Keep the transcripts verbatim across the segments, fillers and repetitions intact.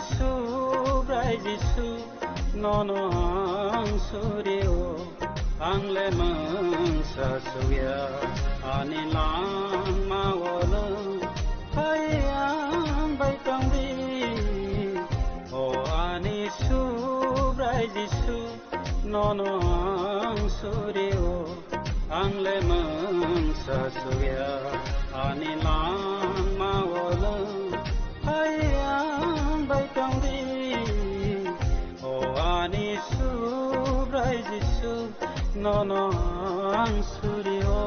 Subrai Jisu, nono ang surio, ang le mungsa suya, ani langma o nwng phai ang bai tong di. O ani Subrai Jisu, nono ang surio, ang le mungsa suya, ani langma o nwng phai ang bai tong di. O ani Subrai Jisu, nono ang surio.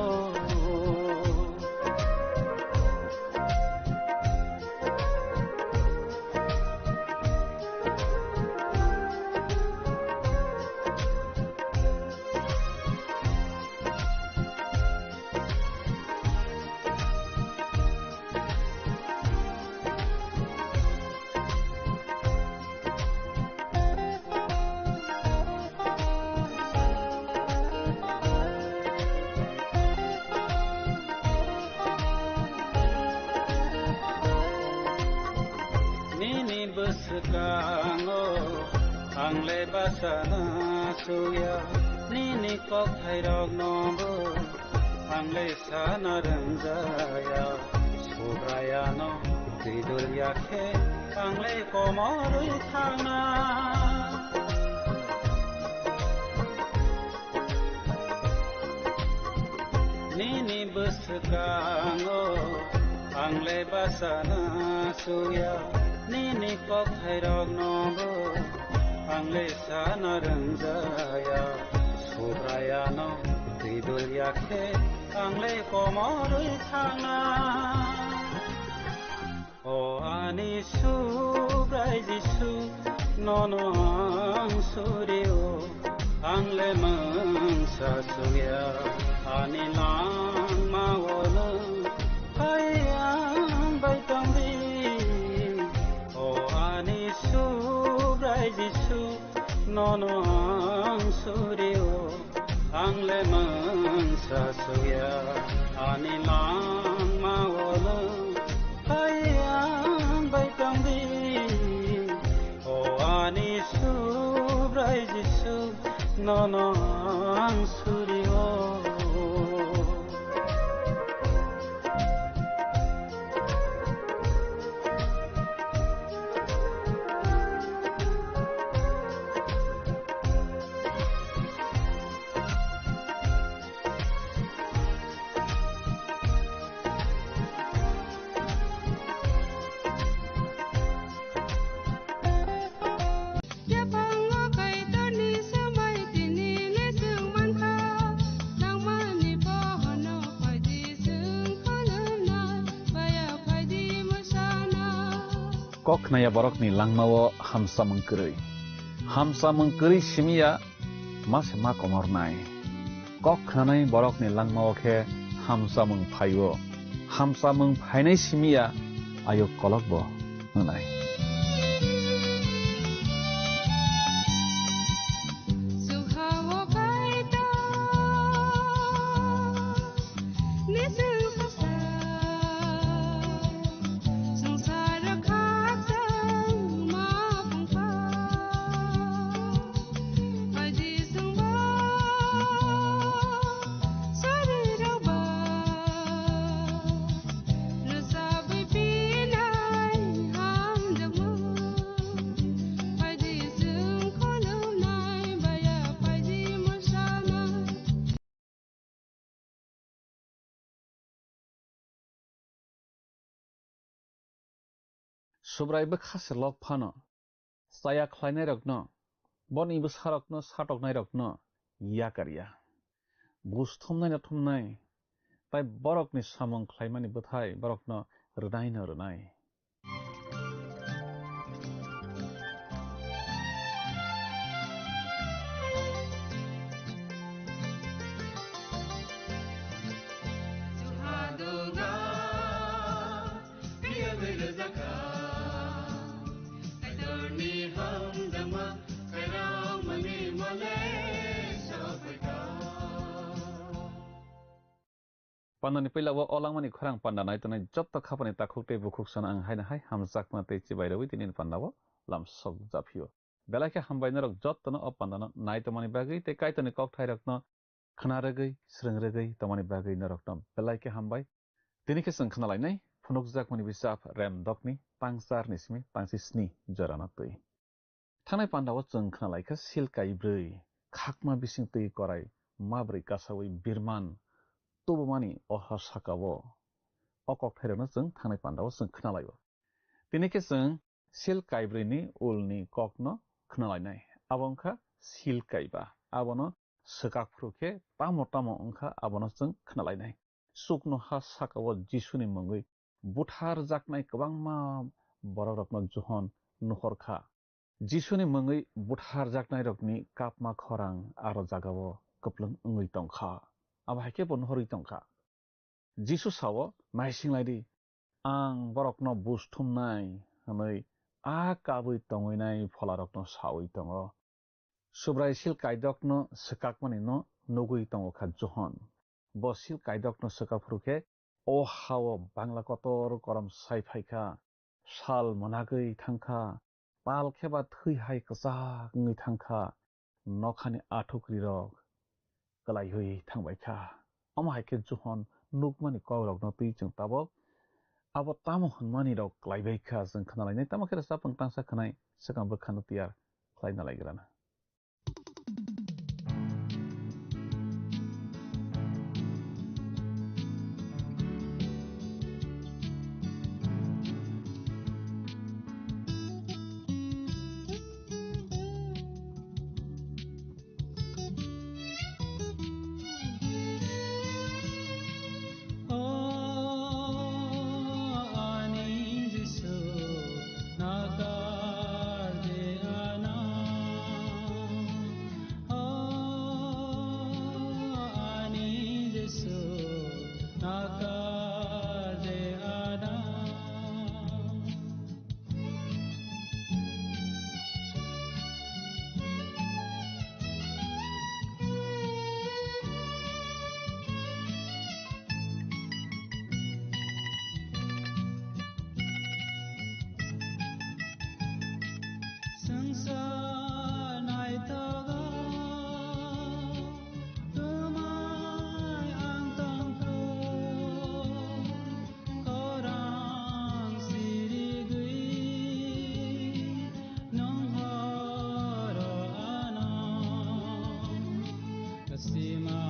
Nini bwskango ang le bachana suya, nini kokthairokno bo ang le sana rwngjaya. Subraiyano twi dul ya khe ang le komorwi thangna. Nini bwskango ang le bachana suya, nini kokthairokno bo ang le sana rwngjaya. Subraiyano twi dul ya khe ang le komorwi thangna. O ani Subrai Jisu, nono ang surio, ang le mungsa suya, ani langma o nwng phai ang bai tong di. O ani Subrai Jisu, nono ang surio, ang le mungsa suya, ani langma o nwng phai ang bai tong di. O ani Subrai Jisu, nono ang surio. Yaphango Kaitorni swmai tini le chwng mankha, nangmani bohono phaidi chwng khulumnai, baya phaidi mwsana. Kok khnaya borokni langmao hamsamung kwrwi. Hamsamung kwrwi simiya ma se ma komornai. Kok khnanai borokni langmao khe hamsamung phaio. Hamsamung phainai simiya ayuk kolokbo wngnai. Subrai bwkha se lok phano, chaya khlainairokno, boni bwsarokno satoknairokno yakar ya. Buj thumnaino thumnai, tai borokni samung khlaimani bwthai borokno rwnaino rwnai. Pandani puila o langmani khorang panda nai tongnai jotto khapani takhuk tei bukhuk sano ang haino hai hamjakma tei chibai rwi tini pandao lamsok japhio. Belai khe hambai norok jottono o pandano nai tongmani bagwi tei Kaitorni kokthairokno khna rwgwi, srwng rwgwi tongmani bagwi norokno belai khe hambai. Tini khe chwng khna lainai phunukjakmani bisap Rem Dokni tangcharni simi tangchi sni jorano twi. Thangnai pandao chwng khna laikha sil kaibrwi, khakma bising twi korai mabrwi kasaui birman tubumani o ha sakao. O kokthairokno chwng thangnai pandao chwng khna laio. Tini khe chwng sil kaibrwini ulni kokno khna lainai. Abo wngkha sil kaiba. Abono swkak phuru khe tamo tamo wngkha abono chwng khna lainai. Chuknoha sakao Jisuni mungwi butharjaknai kwbangma borokrokno Johon nuhor kha. Jisuni mungwi butharjaknairokni kapma khorang aro jagao kwplwng wngwi tong kha. Abo hai khe bo nuhorwi tong kha. Jisu sao, "Naising lai di, ang borokno buj thumnai," hwnwi a kabwi tongwinai pholarokno saui tongo. Subrai sil kaidokno swkakmani no nugwi tongo kha Johon. Bo sil kaidokno swkak phuru khe o hao bangla kotor korom sai phai kha, sal mwnagwi thang kha, pal khe ba thwi hai kwchak wngwi thang kha, nokhani athukrirok kwlaiwi thang bai kha. Omo hai khe Johon nukmani kokrokno twi chwng tabok abo tamo hwnmani rok klaibai kha, chwng khna lainai. Tamo khe rwchapmung tangsa khwnai swkang bwkhano tiyar khlaina laigrana. Swngchar naithogo, twmai ang tongkhu, khorang sirigwi, nwng horo ano, kwsima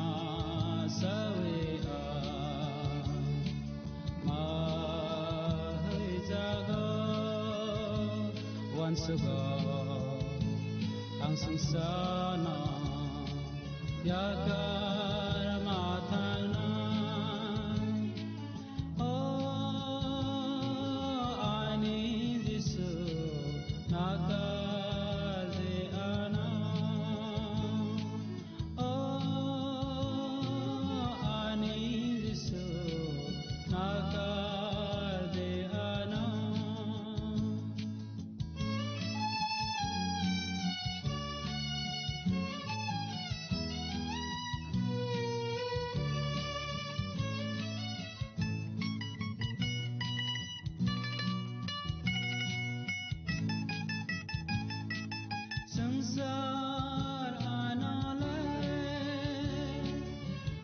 sawi ang. Mahai jaga wansugo ang sungsano yakar mathanai. O ani Jisu nakar de ano. O ani Jisu, nakar de ano. Swngchar anole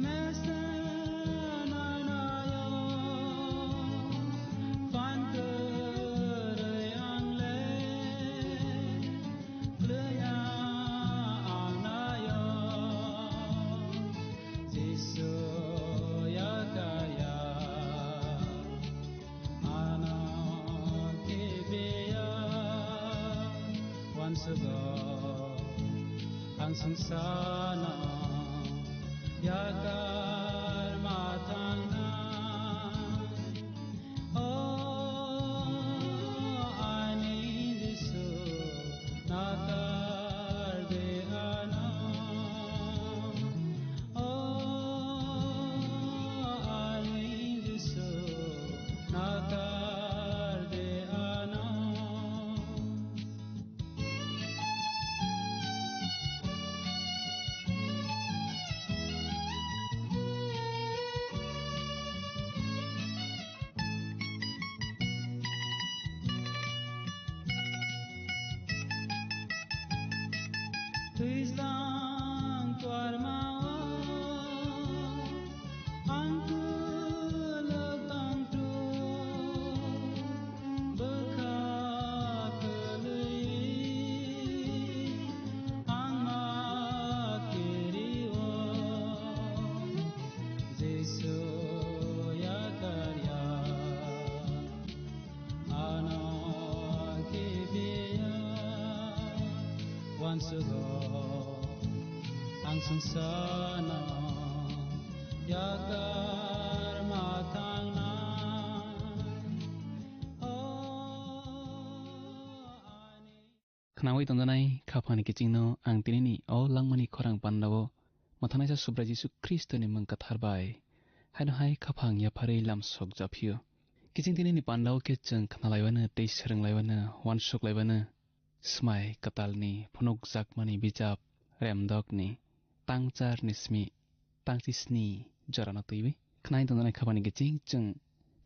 mesen anayo, phan kwrwi angle kwlwiya anayo, Jisu yakaya. Ano kibiya wansugo ang sungsano yakar mathanai. O ani Jisu, nakar de ano. O ani Jisu, nakar de ano. Twisang tuarmao ang kuluk tongthu bwkha kwlwi ang ma kirio Jisu yakarya. Ano kibiya wansugo ang sungsano yakar matangna. Oh, ani. Khnaui tongjanai khaphani kichingno ang tinini o langmani khorang pandao Mathanaisa Subrai Jisu Khristoni mung kathar bai haino hai khaphang yapharwi lamsok japhio. Kiching tinini pandao khe chwng khnalaiwano tei swrwnglaibano, wansuk laibano, Smai Kwtalni phunukjakmani bijap Remdokni tangcharni simi tangchisni jorano twiwi khnai tongjanai khaphani kiching chwng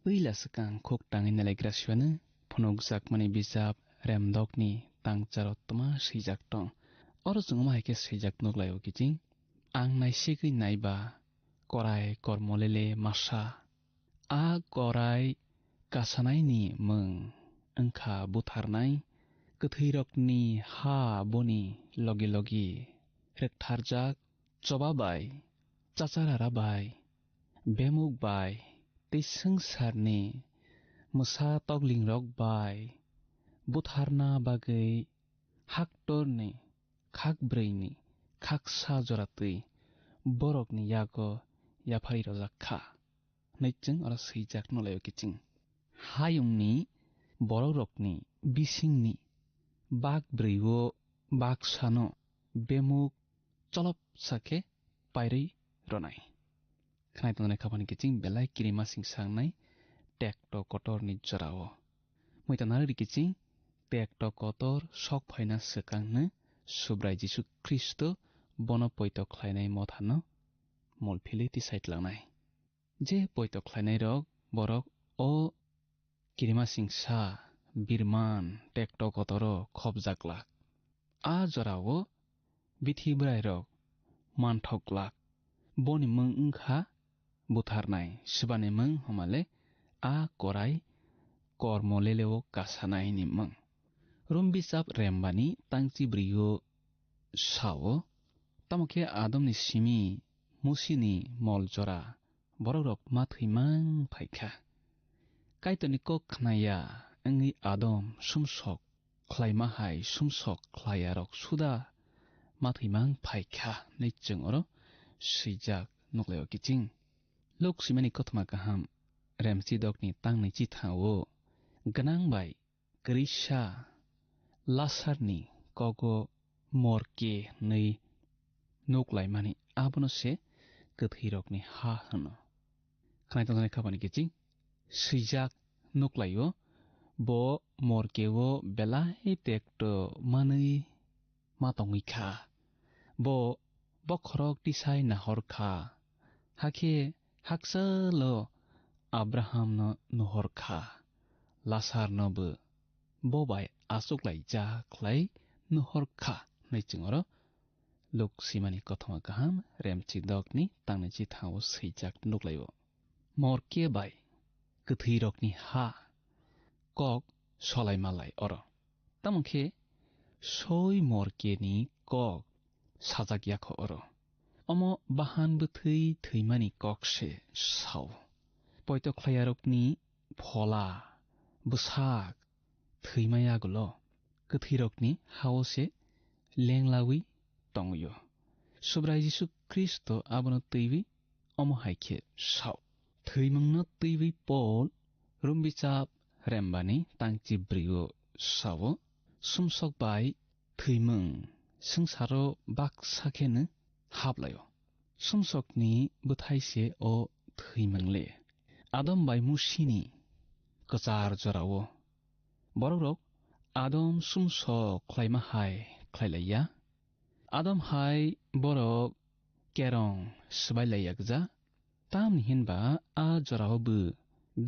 puila swkang khuk tangwi nalaigra siwano phunukjakmani bijap Remdokni tangcharo twma swijak tong. Oro chwng omo hai khe swijak nuklaio kiching, ang naisigwi naiba korai kormolele masa. A korai kasanaini mung wngkha butharnai, kwthwirokni ha boni logi logi rwktharjak, choba bai, chacharara bai, bemuk bai, tei swngcharni mwsa toklingrok bai butharna bagwi haktorni khakbrwini khaksa jora twi borokni yago yapharwi rwjak kha, hwnwi chwng oro swijak nukhlaio kiching. Hayungni borokrokni bisingni bak brwi-o baksano bemuk cholopsa khe pairwi rwnai. Khnai tongjaknai khaphani kiching belai kirima singsa wngnai tekto kotorni jorao. Muitanari kiching tekto kotor sok phaina swkangno Subrai Jisu Khristo bono poito khlainai mothano mol philwi tisai tlangnai. Je poito khlainairok borok o kirima singsa, birman, tekto kotoro khopjak glak. A jorao bithi bwrairok manthok glak. Boni mung wngkha butharnai, swbani mung homale a korai kormo leleo kasanaini mung. Rum bisap rembani tangchi bwrwi-o sao, tamo khe Adomni simi Musini mol jora borokrok ma thwimang phai kha. Kaitorni kok khnaya wngwi Adam sumsok khlaima hai sumsok khlaiyarok suda ma thwimang phai kha hwnwi chwng oro swijak nuklaio kiching. Luk swimani kothoma kaham remchidokni tangni chithao gwnang bai kwrwisa Lasarni kogo morke hwnwi nuk laimani, abono se kwthwirokni ha hwno. Khnai tongjaknai khabani kiching swijak nuk laio, bo morkeo belai tekto manwi ma tongwi kha. Bo bokhorok tisai nahor kha, hakhe hakchalo Abrahamno nuhor kha, Lasarnobo bo bai achuklaijak khlai nuhor kha, hwnwi chwng oro Luk swimani kothoma kaham remchidokni tangni chithao swijak nuklaio. Morke bai kwthwirokni ha kok solai malai oro. Tamo khe soi morkeni kok sajak yakho oro. Omo bahan bwthwi thwimani kok se sao. Poito khlaiyarokni phola, bwsak, thwima yagulo kwthwirokni hao se lenglawi tongwio. Subrai Jisu Khristo abono twiwi omo hai khe sao. Thwimungno twiwi Pol Rum bichap rembani tangchi bwrwi-o sao, sumsok bai thwimung swngsaro baksa kheno haplaio. Sumsokni bwthai se o thwimung le. Adam bai Musini kwchar jorao borokrok Adam sumsok khlaima hai khlailaiya. Adam hai borok kerong swbai laiyakja, tamni hinba a jorao bo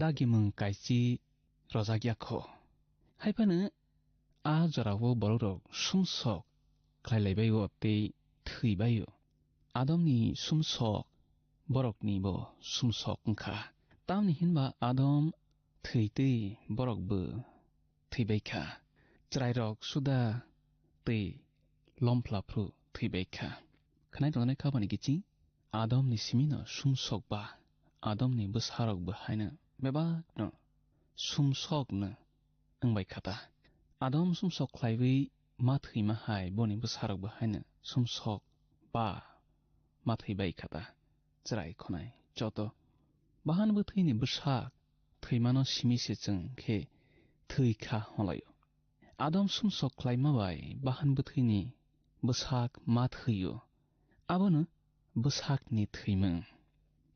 dagimung kaichi rojak yakho. Haiphano a jorao borokrok sumsok khlailaibai-o tei thwibai-o. Adomni sumsok borokni bo sumsok wngkha. Tamni hinba Adam thwitwi borokbo thwibai kha. Chwrairok suda tei lomphla phru thwibai kha. Khwnai tongnai kha bani kiching Adomni simino sumsok ba Adomni bwsarokbo haino bebakno sumsokno wngbai kha ta. Adam sumsok khlaiwi ma thwima hai boni bwsarokbo haino sumsok ba ma thwibai kha ta. Chwrai khwnai joto bahan bwthwini bwsak thwimano simi se chwng khe thwi kha hwnlaio. Adam sumsok khlaima bai bahan bwthwini bwsak ma thwio. Abono bwsakni thwimung.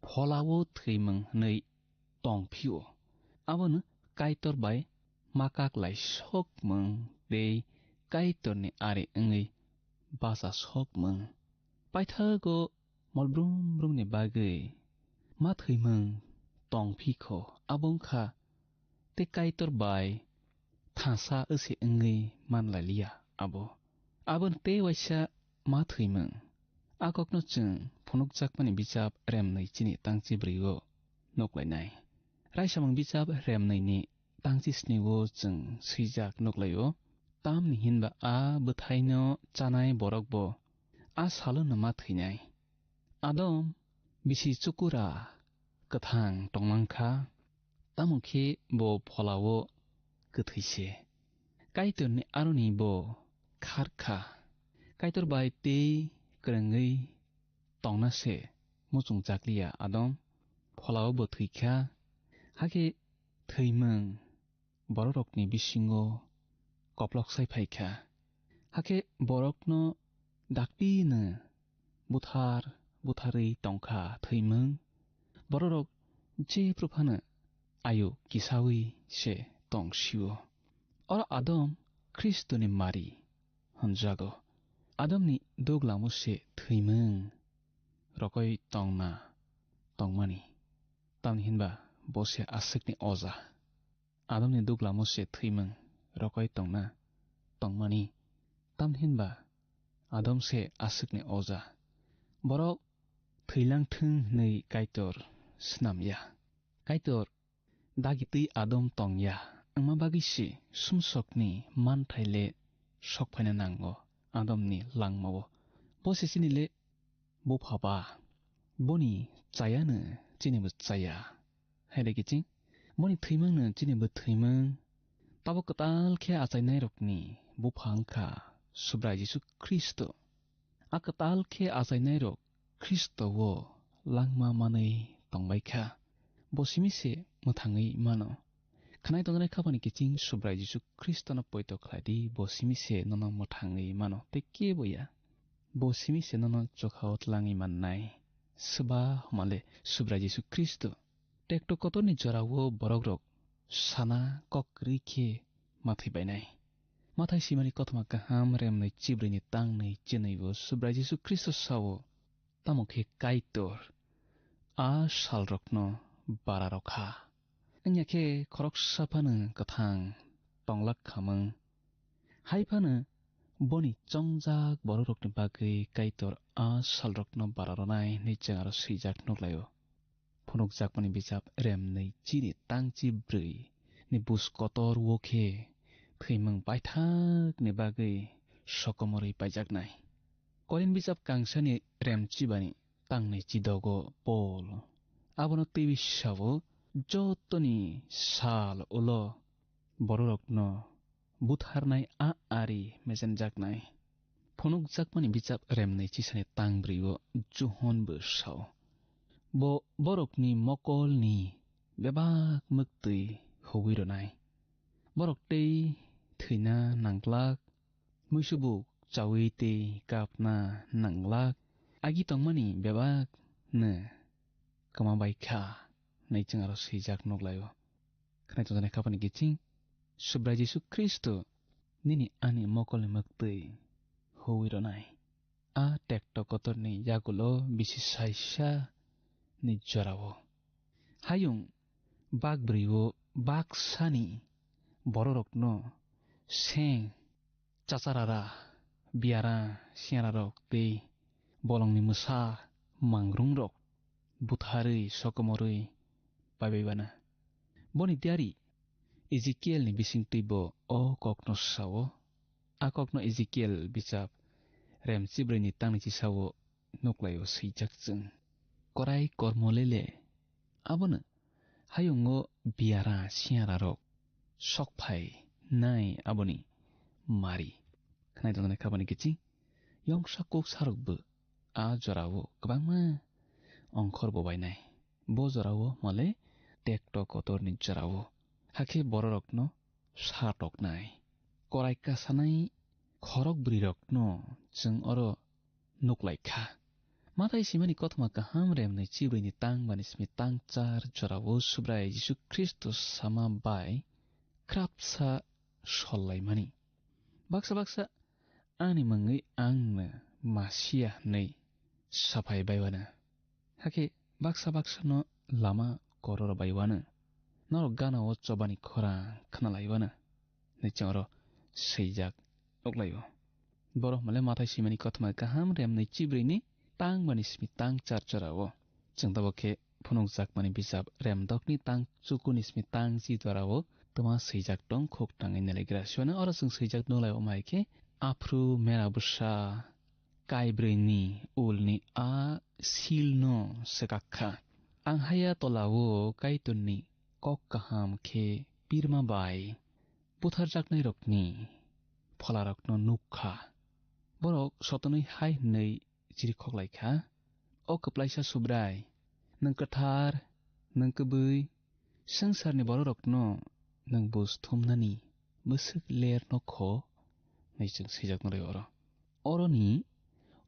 Pholao thwimung hwnwi tong phio. Abono Kaitor bai ma kaklai sokmung tei Kaitorni ari wngwi bacha sokmung. Paithago mol brum brumni bagwi ma thwimung tong phi kho, abo wng kha tei Kaitor bai thansa wse wngwi manlai liya abo. Aboni tei waisa ma thwimung. A kokno chwng phunukjakmani bijap remnwi chini tangchi brwi-o nuklainai. Raisamung bijap remnwini tangchi sni-o chwng swijak nuklaio. Tamni hinba a bwthaino chanai borokbo a salono ma thwinai. Adam bisi chukura kwthang tongmang kha, tamo khe bo pholao kwthwi se. Kaitorni aroni bo khar kha. Kaitor bai tei kwrwngwi tongna se muchung chakliya Adam. Pholao bo thwi kha, hakhe thwimung bororokni bisingo koplok sai phai kha. Hakhe borokno dakti no buthar butharwi tongkha thwimung. Bororok jephru phano ayu kisaui se tong sio. Oro Adam Khristoni mari hwnjago. Adamni duglamo se thwimung rokoi tongna tongmani. Tamni hinba bo se aswkni oja. Adamni duglamo se thwimung rokoi tongna tongmani. Tamni hinba Adam se aswkni oja. Borok thwilang thung hwnwi Kaitor snam ya. Kaitor dagi twi Adam tong ya. Wngma bagwi se sumsokni manthai le sok phaina nango Adamni langmao. Bo se chini le bupha ba. Boni chayano chini bo chaya. Hai de kiching. Boni thwimungno chini bo thwimung. Tabuk kwtal khe achainairokni bupha wngkha Subrai Jisu Khristo. A kwtal khe achainairok Khristo-o langma manwi tongbai kha. Bo simi se mwthangwi mano. Khwnai tongnai khapani kiching Subrai Jisu Khristono poito khlai di, bo simi se nono mwthangwi mano, tei kebo ya. Bo simi se nono chokha-o tlangwi mannai. Swba homa le Subrai Jisu Khristo. Tekto kotorni jorao borok rok sana kok kwrwi khe ma thwi bainai. Mathai swimani kothoma kaham remnwi chibrwini tangnwi chinwi bo Subrai Jisu Khristo sao, tamo khe Kaitor a salrokno bara rw kha. Wngya khe khoroksa phano kwthang tonglak khamung. Hai phano boni chongjak bororokni bagwi Kaitor a salrokno bara rwnai hwnwi chwng aro swijak nuklaio. Phunukjakmani bijap remnwi chini tangchi brwi ni bus kotor o khe thwimung paithakni bagwi sokomorwi paijaknai. Korin bijap kangsani remchibani tangnwi chidogo Pol abono twiwi sao, jotoni sal ulo bororokno butharnai a ari mesenjaknai. Phunukjakmani bijap remnwi chisani tangbrwi o Johon bo sao. Bo borokni mokolni bebak mwktwi huwi rwnai. Borok tei thwina nangglak, muisubuk chawi tei kapna nangglak, agi tongmani bebak no kwma bai kha, hwnwi chwng aro swijak nuklaio. Khwnai tongjaknai khapani kiching Subrai Jisu Khristo nini ani mokolni mwktwi huwi rwnai. A tekto kotorni yagulo bisi saisa ni jorao. Hayung bakbrwi o baksani bororokno seng chacharara biara siyanrarok tei bolongni mwsa mangrungrok butharwi sokomorwi paibai bana. Boni diari Ezekielni bisingtwibo o kokno sao. A kokno Ezekiel bichap rem chibrwini tangni chisao nuklaio swijak chwng. Korai kormo lele. Abono hayungo biara siyanrarok sok phai nai aboni mari. Khnai tongjaknai khabani kiching yongsa kuk sarokbo a jorao kwbangma ongkhor bo bainai. Bo jorao mole tekto kotorni jorao. Hakhe bororokno sa toknai. Korai kasanai khorok bwrwirokno chwng oro nuklaikha. Mathai simani kothoma kaham remni chibrwini tang bani simi tang char jorao Subrai Jisu Khristo sama bai khrapsa sollaimani. Baksa baksa ani mungwi angno masiya hwnwi saphai baiwana. Hakhe baksa baksano lama kororo baiwano. Norok ganao chobani khorang khnalaiwano. Hwnwi chwng oro swijak nuklaio. Borok hwnmale Mathai simani kothoma kaham remni chibrwini tang bani simi tang char jorao. Chwng tabuk khe phunukjakmani bijap remdokni tang chukuni simi tang chi jorao twma swijak tong khuk tangwi nelegra. Siwano oro chwng swijak nukhlaio, omo hai khe aphru mera bwsa kaibrwini ulni a silno swkak kha. Ang haya tolao Kaitorni kok kaham khe pirma bai butharjaknairokni pholarokno nuk kha. Borok sotonwi hai hwnwi chirikhok lai kha, "O kwplaisa Subrai, nwng kwthar, nwng kwbwi, swngcharni bororokno nwng bus thumnani bwswk ler nokho," hwnwi chwng swijak nukhlaio oro. Oroni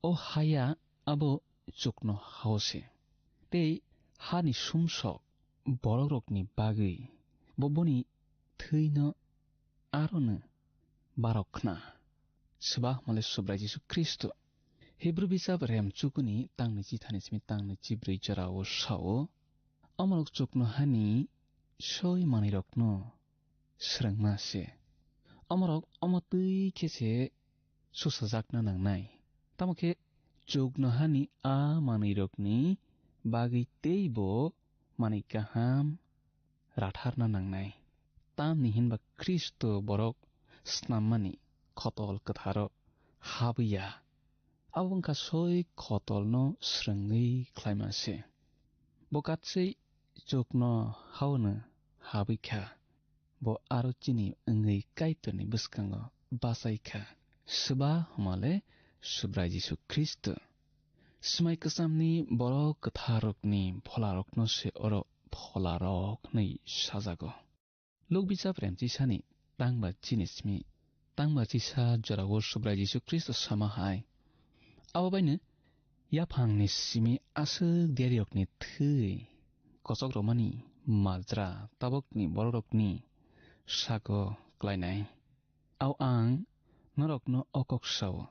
o haya abo chukno hao se, tei hani sumsok borokrokni bagwi bo boni thwino arono barok khna. Swba hwnmale Subrai Jisu Khristo. Hebru bijap rem chukuni tangni chithani simi tangni chibrwi jorao sao, omorok chuknohani soi manwirokno swrwngma se. Omorok omo twi khe se susajakna nangnai. Tamo khe chuknohani a manwirokni bagwi teibo manwi kaham ratharna nangnai. Tamni hinba Khristo borok snammani khotol kwtharo habwi ya. Abo wngkha soi khotolno swrwngwi khlaima se. Bo katswi chukno haono habwi kha. Bo aro chini wngwi Kaitorni bwskango bachai kha. Swba hwnmale Subrai Jisu Khristo. Swmai kwchamni borok kwtharrokni pholarokno se oro pholarok hwnwi sajago. Luk bijap remchisani tangba chini simi, tangba chisa jorao Subrai Jisu Khristo sama hai. Abo baino yaphangni simi aswk deriyokni thwi kochok romani majra tabukni bororokni sago klainai. Au ang norokno o kok sao,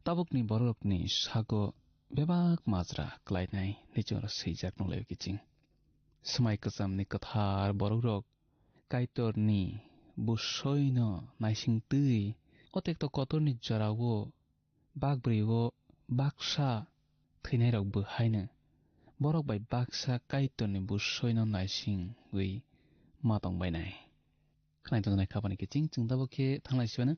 tabukni bororokni sago bebak majra klainai, nichoro swijak nukhlaio kiching. Swmai kwchamni kwthar borokrok Kaitorni busoino naisingtwi o tekto kotorni jorao bak bwrwi-o baksa thwinairokbo haino borok bai baksa Kaitorni busoino naisingwi ma tongbainai. Khnai tongjaknai khabani kiching chwng tabuk khe thanglai sibaino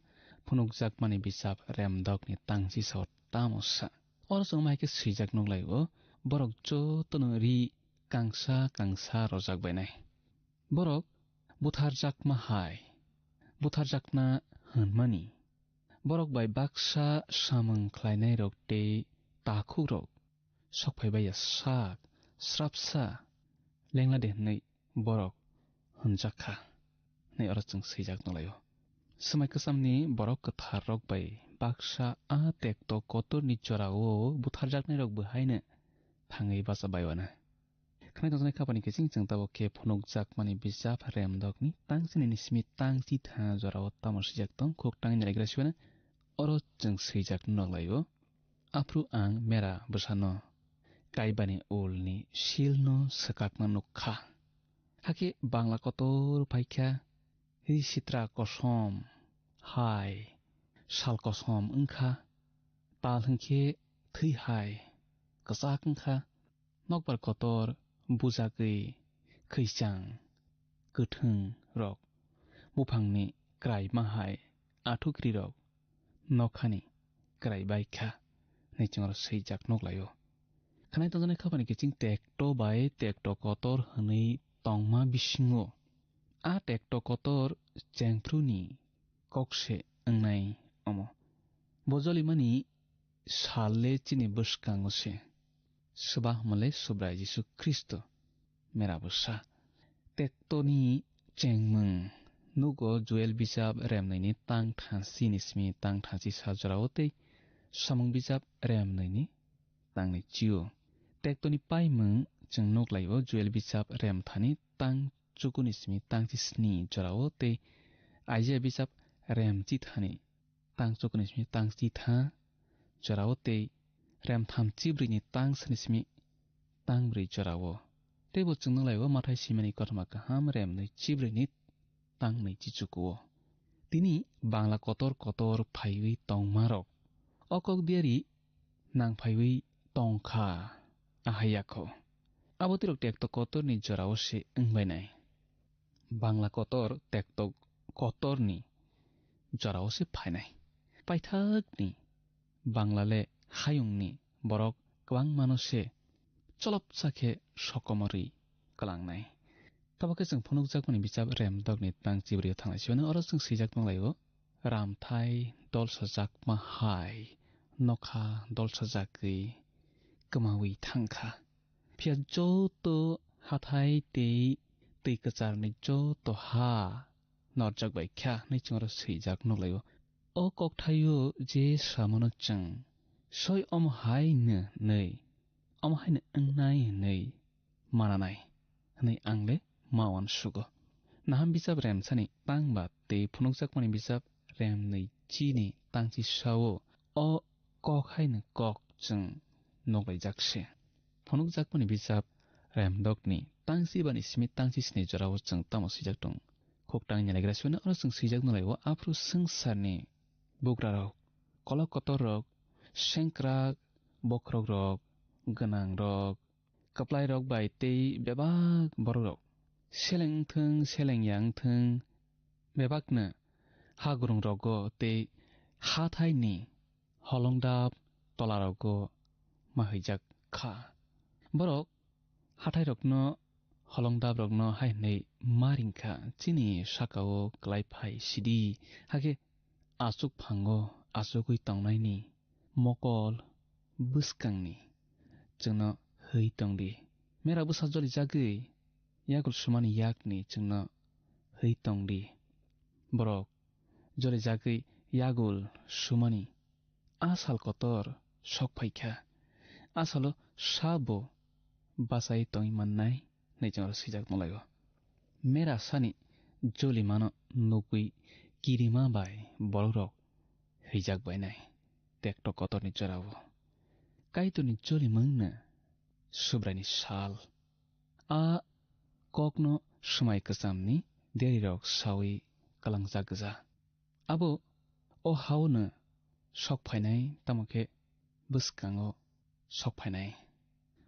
phunukjakmani bijap remdokni tangchi sao tamo sa. Oro chwng ma hai khe swijak nukhlai-o, borok jotono ri kangsa kangsa rojak bainai. Borok butharjakma hai, butharjakna hwnmani, borok bai baksa samung khlainairok tei takhukrok sok phai bai ya sak, srapsa lengla de hwnwi borok hwnjak kha, hwnwi oro chwng swijak nukhlaio. Swmai kwchamni borok kwtharrok bai baksa a tekto kotorni jorao butharjaknairokbo haino thangwi bacha bai uanw. Khnai tongjaknai khabani kiching chwng tabuk khe phunukjakmani bijap remdokni tangchinini simi tangchi tha jorao tamo swijak tong khuk tangwi naigra sibaino oro chwng swijak nukhlaio. Aphru ang mera bwsano kaibani ulni silno swkakma nuk kha. Hakhe bangla kotor phai kha, ri sitra kosom hai sal kosom wng kha. Tal hwnkhe thwi hai kwchak wngkha. Nokbar kotor bujagwi khwichang kwthwng rok buphangni kwraima hai athukri rok nokhani kwrai bai kha hinwi chwng oro swijak nuk laio. Khanai tongjaknai khapani kiching tekto bai tekto kotor hwnwi tongma bisingo a tekto kotor chengphruni kok se wngnai omo. Bo jolimani sal le chini bwskango se. Swba hwnmale Subrai Jisu Khristo mera bwsa. Tektoni chengmung nugo Joel bijap remnwini tang thansi ni simi tang thansi sa jorao tei Samung bijap remnwini tang naichio. Tektoni paimung chwng nuk laio Joel bijap remthani tang chukuni simi tang chisni jorao tei Aijia bijap remchithani tang chukuni simi tang chitha jorao tei remtham chibrwini tang sani simi tang brwi jorao. Tei bo chwng nuk laio Mathai simani kothoma kaham remnwi chibrwini tang nwi chichukuo. Tini Bangla kotor kotor phaiwi tongmarok o kok diari nang phaiwi tongkha, ahai yakho. Abo tirok tekto kotorni jorao se wngbainai. Bangla kotor tekto kotorni jorao se phainai. Paithakni Bangla le hayungni borok kwbangmano se cholopsa khe sokomorwi kwlangnai. Tabok khe chwng phunukjakmani bijap remdokni tang chibrwio thangnaisibani oro chwng swijak nukhlaio, Ramthai dolsajakma hai nokha dolsajagwi kwmawi thangkha. Phiya joto hathai tei twi kwcharni joto ha norjak bai kha hinwi chwng oro swijak nukhlaio. O kokthaio je samano chwng soi omo hai no hinwi, omo hai no wngnai hinwi mananai hinwi ang le ma uansugo. Naham bijap remsani tang ba tei phunukjakmani bijap remnwi chini tang chisao o kok hai no kok chwng nuklaijak se. Phunukjakmani bijap remdokni tang chibani simi tang chisni jorao chwng tamo swijak tong. Khuktangni naigra sibani oro chwng swijak nukhlaio, aphuru swngcharni bugrarok, kolok kotorrok, sengkrak, bokhorokrok, gwnangrok, kwplairok bai tei bebak borokrok, seleng wngthwng, seleng ya wngthwng, bebakno hagrungrogo tei hathaini holongdap tolarogo ma hwijak kha. Borok hathairokno holongdaprokno hai hwnwi ma ring kha, "Chini saka-o klai phai sidi, hakhe achuk phango achugwi tongnaini mokol bwskangni chwngno hwi tong di. Mera bwsa jolijagwi yagul sumani yakni chwngno hwi tong di." Borok jolijagwi yagul sumani a sal kotor sok phai kha. A salo sabo bachai tongwi mannai hinwi chwng oro swijak nukhlaio. Mera sani jolimano nugwi kirima bai borokrok hwijak bainai tekto kotorni jorao. Kaitorni jolimungno Subraini sal. A kokno swmai kwchamni derirok saui kwlangjak gwja. Abo o haono sok phainai, tamo khe bwskango sok phainai.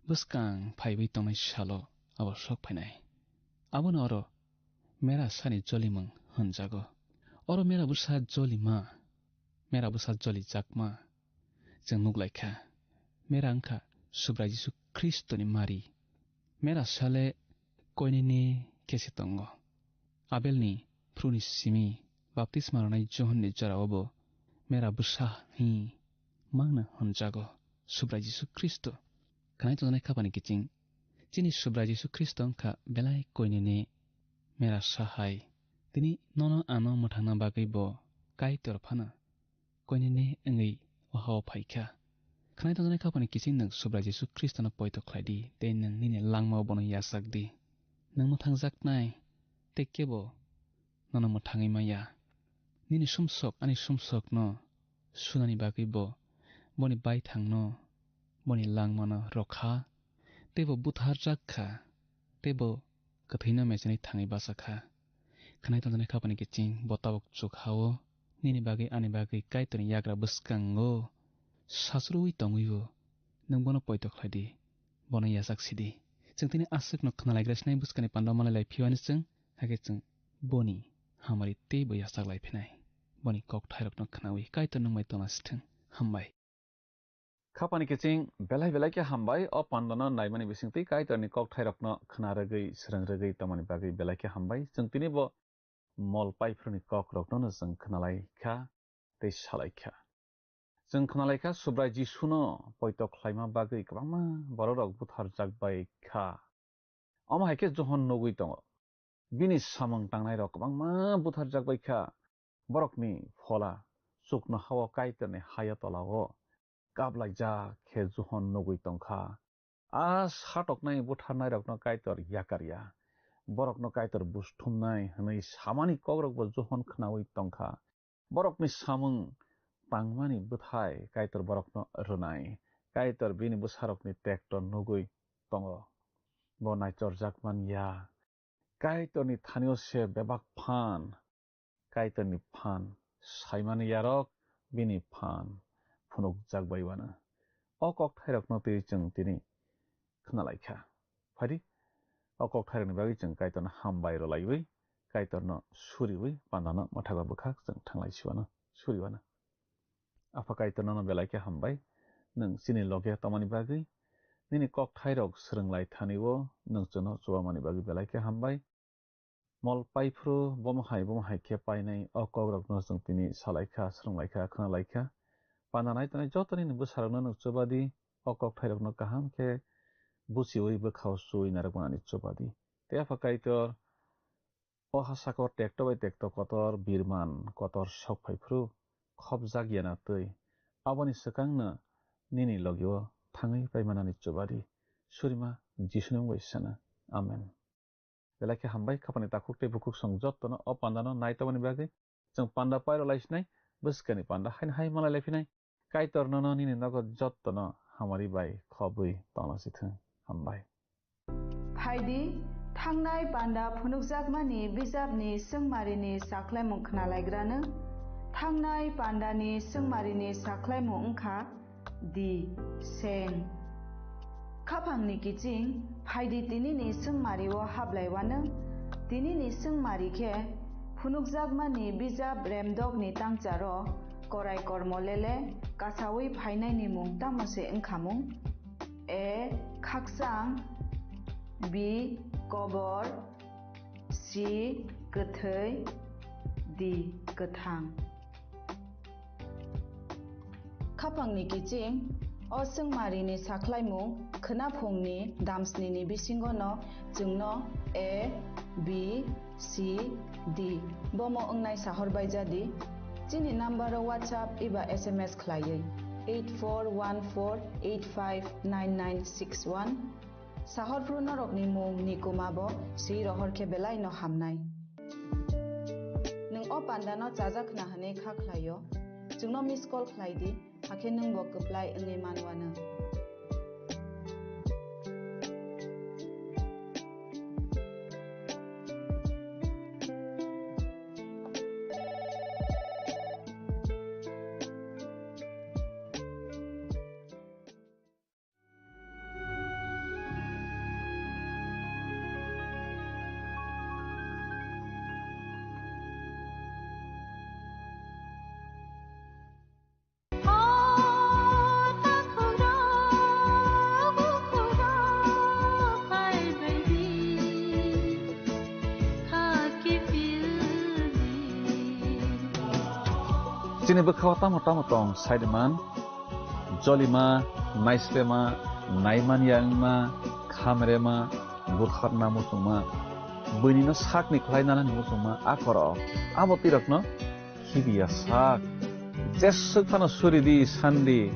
Bwskang phaiwi tongnai salo abo sok phainai. Abono oro mera sani jolimung hwnjago. Oro mera bwsa jolima, mera bwsa jolijakma chwng nuk lai kha. Mera wng kha Subrai Jisu Khristoni mari. Mera sale koinene khe se tongo. Abelni phruni simi baptisma rwnai Johonni jorao bo mera bwsa hi mangno hwnjago Subrai Jisu Khristo. Khnai tongjaknai khapani kiching, chini Subrai Jisu Khristo wngkha belai koinene mera sa hai. Tini nono ano mwthangna bagwi bo Kaitor phano koinene wngwi o hao phai kha. Khnai tongjaknai khapani kiching nwng Subrai Jisu Khristono poito khlai di, tei nwng nini langmao bono yachak di. Nwng mwthangjaknai, tei kebo nono mwthangwi maya. Nini sumsok ani sumsokno sunani bagwi bo boni baithangno, boni langmano rw kha, tei bo butharjak kha, tei bo kwthwino mechenwi thangwi bacha kha. Khnai tongjaknai khapani kiching bo tabuk chuk hao nini bagwi ani bagwi Kaitorni yagra bwskango sasrui tongwi-o nwng bono poito khlai di, bono yachak si di. Chwng tini aswkno khna laikra sinai bwskani panda malai lai phiwani chwng, hakhe chwng boni hamari teibo yachak lai phinai. Boni kokthairokno khnaui Kaitor nwng bai tongna sithwng. Hambai. Khapani kiching belai belai khe hambai, o pandano naimani bisingtwi Kaitorni kokthairokno khna rwgwi, srwng rwgwi tongmani bagwi belai khe hambai. Chwng tini bo mol paiphuruni kokrokno no chwng khna lai kha tei sa lai kha. Chwng khna lai kha, Subrai Jisuno poito khlaima bagwi kwbangma bororok butharjak bai kha. Omo hai khe Johon nugwi tongo. Bini samung tangnairok kwbangma butharjak bai kha. Borokni phola chuknoha-o Kaitorni haya tola-o kaplaijak khe Johon nugwi tong kha. A satoknai butharnairokno Kaitor yakar ya. Borokno Kaitor buj thumnai hwnwi samani kokrokbo Johon khnaui tong kha. Borokni samung tangmani bwthai Kaitor borokno rwnai. Kaitor bini bwsarokni tekto nugwi tongo. Bo naichorjak man ya. Kaitorni thani-o se bebak phan. Kaitorni phan saimani yarok bini phan phunukjak bai uanw. O kokthairokno twi chwng tini khna lai kha. Phai di, o kokthairokni bagwi chwng Kaitorno hambai rwlaiwi, Kaitorno suriwi pandano mwthagwi bwkhak chwng thang lai si uanw, suri uanw. Apha Kaitor, nono belai khe hambai, nwng chini loge tongmani bagwi. Nini kokthairok swrwng lai thani-o nwng chwngno chubamani bagwi belai khe hambai. Mol paiphuru bomo hai bomo hai khe painai o kokrokno chwng tini sa lai kha, swrwng lai kha, khna lai kha. Panda nai tongnai joto nini bwsarokno nwng chuba di, o kokthairokno kaham khe buchiui bwkhao chuui narwkmani chuba di. Tei Apha Kaitor, o ha sakao tekto bai tekto kotor birman kotor sok phai phuru khopjak ya na twi, aboni swkangno nini logi-o thangwi paimanani chuba di. Surima Jisuni mung bai sana. Amen. Belai khe hambai, khapani takhuk tei bukhuk song jottono o pandano nai tongmani bagwi. Chwng panda pairo lai sinai, bwskani panda haino hai malai lai phinai. Kaitor nono nini nogo jottono hamari bai khobwi tongna si thung. Hambai. Phaidi, thangnai panda phunukjakmani bijapni swngmarini sakhlaimung khnalaigrano. Thangnai pandani swngmarini sakhlaimung wngkha di, seng. Khapangni kiching, phaidi tinini swngmario hablaiwano. Tinini swngmari khe phunukjakmani bijap Remdokni tangcharo korai kormo lele kasaui phainaini mung tamo se wngkhamung? A, khakchang. B, kobor. C, kwthwi. D, kwthang. Khapangni kiching, o swngmarini sakhlaimung khwnaphungni damsnini bisingono chwngno A, B, C, D bomo wngnai sahor bai jadi. Chini number-o WhatsApp eba S M S khlaiwi eight four one four eight five nine nine six one. Sahor phuru norokni mung ni kuma bo swi rohor khe belai no hamnai. Nwng o panda no chajak khna hwnwi kha khlai-o, chwngno miss call khlai di, hakhe nwng bo kwplai wngwi man uanw. Chini bwkhao tamo tamo tong, saiman, jolima, naislema, naimanya wngma, khamrema, butharna muchungma, buinino sakni khlai nanani muchungma, a korok, abo twirokno khibiya sak. Jeswk phano suri di, san di,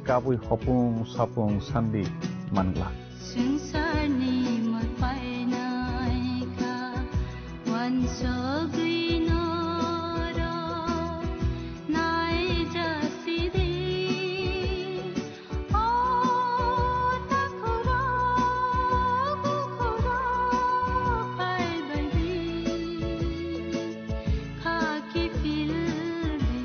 kabui hopung sapung san di, man glak. Swngcharni mol painai kha, uansugwi norok naijak sidi. O takhurok, bukhurok phaibai di, kha kiphil di.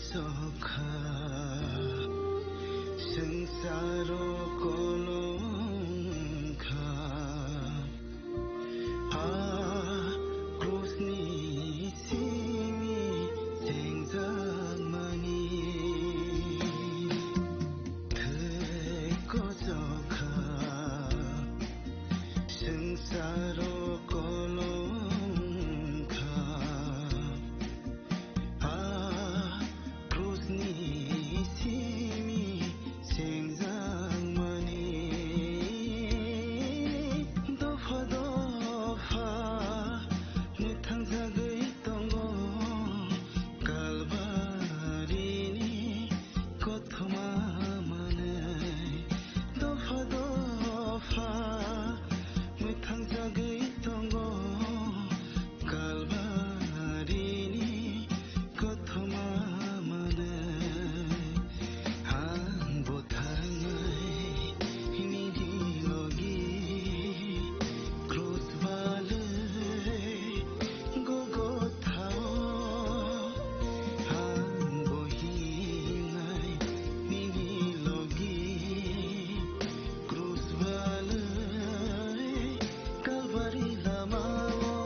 Sokha swngcharo ko